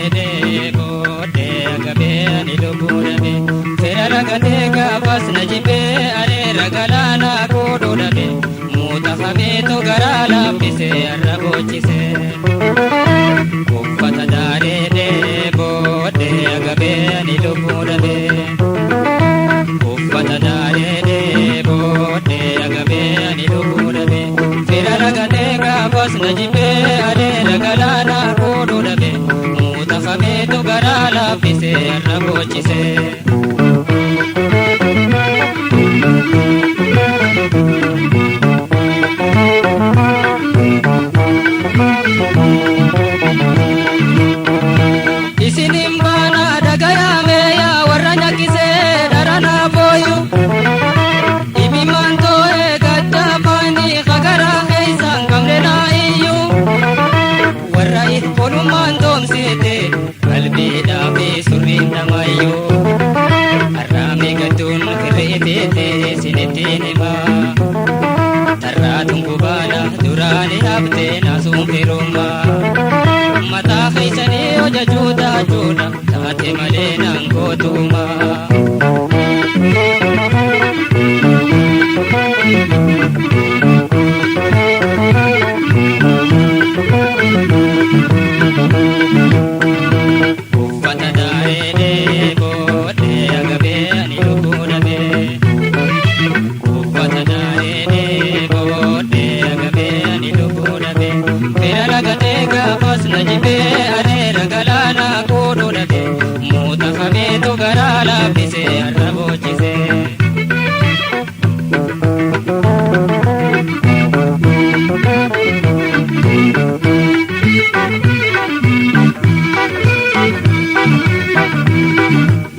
daaree booddee agabee ani lubbuu dhabe. Fira ragatee gaafas na jibbee areera galaanaa koodhuu dhabe. Muuxafameetu garaa laaffisee har'a boochisee. Uffata daaree booddee agabee ani lubbuu dhabe. Uffata daaree booddee agabee ani lubbuu dhabe. Fira ragatee gaafas na jibbee areera galaanaa koodhuu dhabe. Muuxafameetu garaa laaffisee har'a boochisee. Isinin baanaa dhagayaame yaa warra nyakkisee dharanaa booyu. Ibimaan too'ee gaddafaanii hagaraa keessaan qabne naa iyyuu. Warra olummaan toomsite qalbiidhaa fi surriin namayyuu. Har'aame gadduun firreeteete isinittiin himaa. Tarraatuun gubaadha duraanii haftee naasuun firummaa. Mataa keessanii hojjechuu taachuudha taate malee naan gootumaa. Uffata daaree booddee agabee ani lubbuu dhabee. Uffata daaree booddee agabee ani lubbuu dhabee. Fira ragatee gaafas na jibbee areera galaanaa koodhuu dhabee. Muuxafameetu garaa laaffisee har'a boochisee.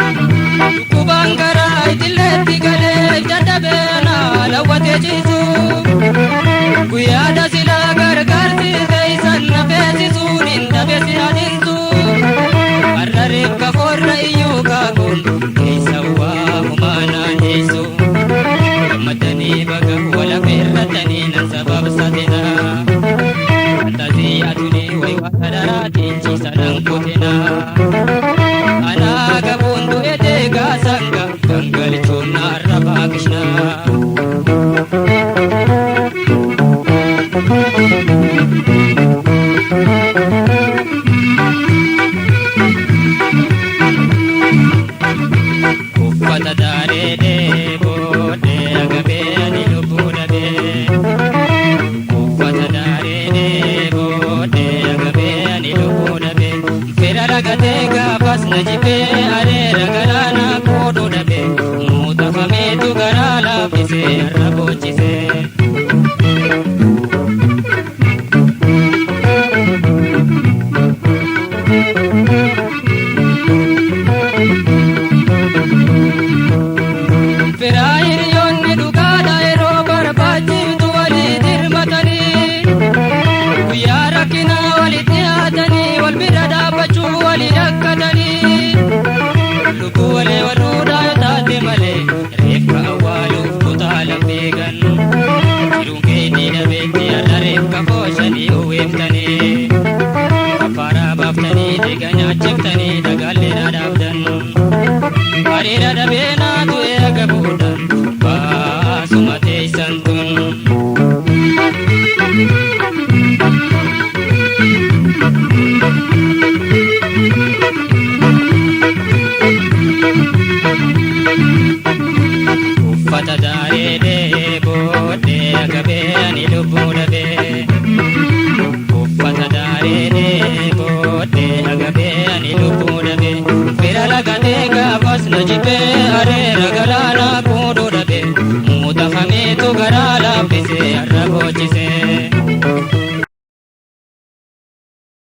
Dhukkubaan garaa itileetti galee jajjabeena lawwatee ciisu. Guyyaadha silaa gargaarsi fe'isan na feesisuun hin dhabe si hadinsu. Har'a reeffa forra iyyuu kaakuun keessa waa humaanaan dhiisu. Gammadanii baga wala feerratanii nan sababsatina. Fantasii atunii wayi waa daraatiin ciisanan kutina. Anaa gabuun du'e deegaa sanga gangalchuun narra baakishna. Uffata daaree booddee agabee ani lubbuu dhabee. Uffata daaree booddee agabee ani lubbuu dhabee. Fira ragatee gaafas na jibbee areera galaanaa koodhuu dhabee. Muuxafameetu garaa laaffisee har'a boochisee. Firaa hiriyoonni dhugaadha yeroo barbaachiftu walii dirmatanii. Guyyaa rakkinaa walitti dhiyaatanii wal bira dhaabbachuu walii rakkatanii. Lubbuu walee waluudhaa yoo taate malee reeffa awwaaluuf kutaa lambeegan. Jiruun keetii dhabeetti har'a reeffa fooshanii uwwiftanii. Affaaraa baaftanii dhiiga nyaachiftanii dhagaallee dhaabdan. Hariira dhabee